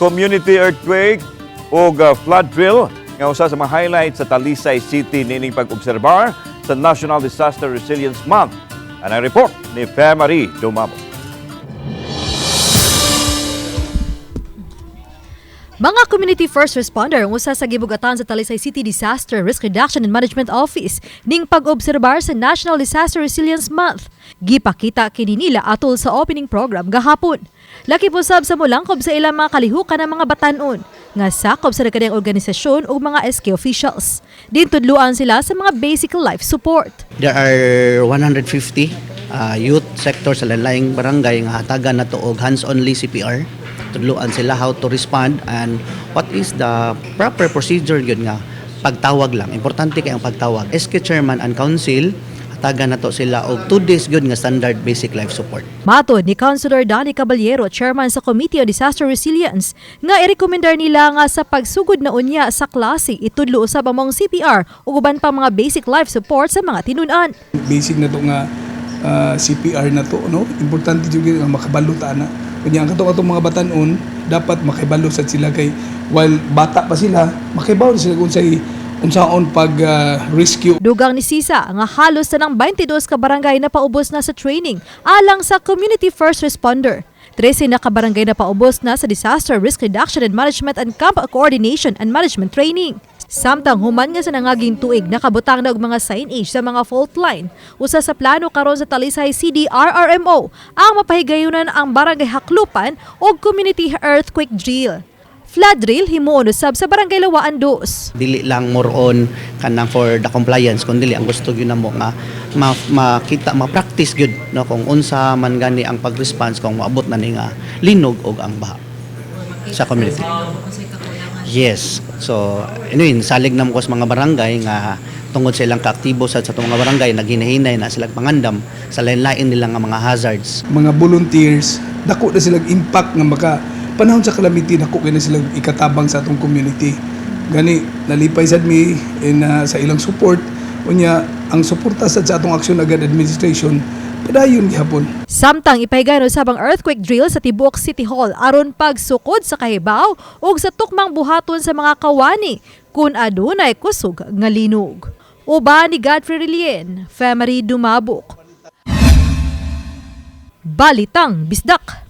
Community earthquake ug flood drill nga usa sa mga highlights sa Talisay City nining pag-obserbar sa National Disaster Resilience Month. Ang report ni Fe Marie Dumabo. Mga community first responder ang usa sa gibugatan sa Talisay City Disaster Risk Reduction and Management Office ning pag-obserbar sa National Disaster Resilience Month. Gipakita kini nila atol sa opening program gahapon. Laki usab sa mulangkob sa ilang mga kalihukan ng mga batanon nga sakop sa nagkadiyang organisasyon ug mga SK officials. Gintudluan sila sa mga basic life support. There are 150 youth sector sa laing barangay nga hatagan nato og hands-only CPR. Tudluan sila how to respond and what is the proper procedure yun nga pagtawag lang. Importante kay ang pagtawag. SK chairman and council, hatagan nato sila og 2 days gyud nga standard basic life support. Matod ni Councilor Danny Caballero, chairman sa Committee on Disaster Resilience, nga irekomendar nila nga sa pagsugod na unya sa klase itudlo usab ang mga CPR ug uban pa mga basic life support sa mga tinun-an. Basic na to nga CPR na to, no? Importante jud nga makabalo ta ana. Kunya ang katong atong mga batan-on dapat makibalo sad sila kay while bata pa sila, makibaw na sila kung unsay unsaon pag rescue. Dugang ni Sisa nga halos tanang 22 ka barangay na paubos na sa training alang sa community first responder. 13 na ka barangay na paubos na sa disaster risk reduction and management and camp coordination and management training. Samtang human nga sa nangaging tuig, nakabutang na og mga signage sa mga fault line. Usa sa plano karon sa Talisay CDRRMO ang mapahigayunan ang barangay Haklupan og community earthquake drill. Flood drill himuon usab sa barangay Lawaan 2. Dili lang more on kanang for the compliance, kundi ang gusto gyud namo nga makita, ma-practice gyud, no, kung unsa man gani ang pag-response kung moabot na ni nga linog og ang baha sa community. Yes. So, anyway, salig na mo ko sa mga barangay nga tungod sa ilang kaaktibo sa atong mga barangay, naghinahinay na sila pangandam sa lain-lain nila nga mga hazards. Mga volunteers, dako na silang impact nga maka panahon sa calamity, dako kay na silang ikatabang sa atong community. Gani nalipay sad mi in sa ilang support. Unya ang suporta sad sa atong Aksyon Agad administration, padayon gihapon. Samtang ipahigayon usab ang earthquake drill sa tibuok City Hall aron pagsukod sa kahibaw ug sa tukmang buhaton sa mga kawani kung adunay kusog nga linog. Uban ni Godfrey Relien, Femery Dumabok. Balitang Bisdak.